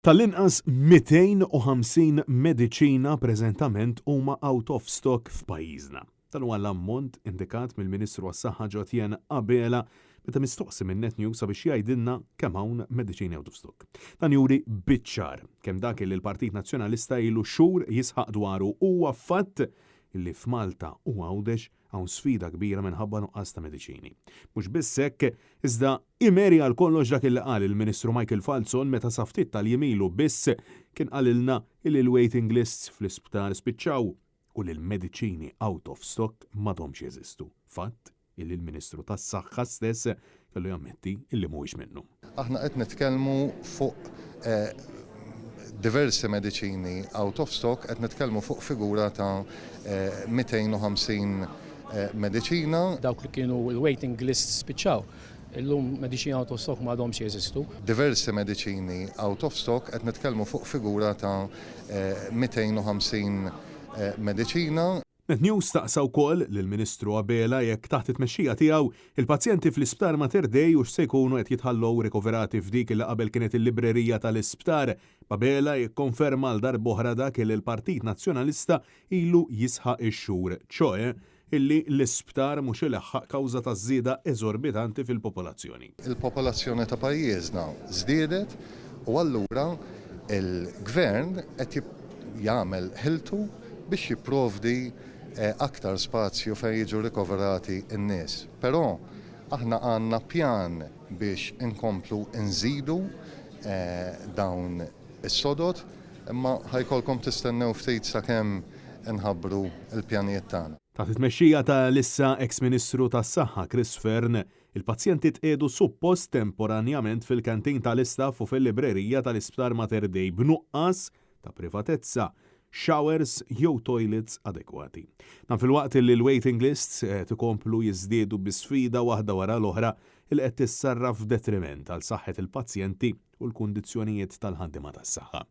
Tal-inqas 250 mediċina preżentament huma out of stock f'pajjiżna. Dan huwa l-ammont indikat mill-Ministru għas-Saħħa Jo Etienne Abela meta mistoqsi minn Net News sabiex jgħidilna kemm hawn mediċini out of stock. Dan juri biċ-ċar kemm dak li l-Partit Nazzjonalista ilu xhur jisħaq dwaru huwa fatt li f'Malta u Għawdex hawn sfida kbira minħabba nuqqas ta' mediċini. Mhux biss hekk, iżda imeri għal kollox dak li qal il-Ministru Michael Falzon meta sa ftit tal-jiem ilu biss kien qalilna li l-waiting lists fl-isptar spiċċaw u li l-mediċini out of stock m'għadhomx jeżistu. Fatt illi l-Ministru tas-Saħħa stess kellu jammetti illi mhuwiex minnu. Aħna qed nitkellmu fuq diversi mediċini out of stock, qed nitkellmu fuq figura ta' 250 mediċina. Dawk li kienu l-waiting lists spiċċaw. Illum mediċini out of stock m'għadhomx jeżistu. Diversi mediċini out of stock, qed nitkellmu fuq figura ta' 250 mediċina. Net News staqsa wkoll lill-Ministru Abela jekk taħt it-tmexxija tiegħu, il-pazjenti fl-Isptar Mater Dei hux se jkunu qed jitħallew rikoverati f'dik li qabel kienet il-librerija tal-isptar, b'Abela jikkonferma għal darb'oħra dak li l-Partit Nazzjonalista ilu jisħaq ix-xhur, ċoe illi l-isptar mhux ileħħaq kawża taż-żieda eżorbitanti fil-popolazzjoni. Il-popolazzjoni ta' pajjiżna żdiedet u allura l-Gvern qed jagħmel ħiltu biex jipprovdi aktar spazju fejn jiġu rikoverati n-nies. Però aħna għandna pjan biex inkomplu nżidu dawn is-sodod, imma ħa jkollkom tistennew ftit sakemm inħabbru l-pjanijiet tagħna. Taħt it-tmexxija ta' l-issa eks Ministru tas-Saħħa Chris Fearne, il-pazjenti tqiegħdu suppost temporanjament fil-canteen tal-istaff u fil-librerija tal-Isptar Mater Dei b'nuqqas ta' privatezza, showers jew toilets adekwati. Dan filwaqt li l-waiting lists qed ikomplu jiżdiedu bi sfida waħda wara l-oħra li qed tissarraf f'detriment għal saħħet il-pazjenti u l-kundizzjonijiet tal-ħaddiema tas-saħħa.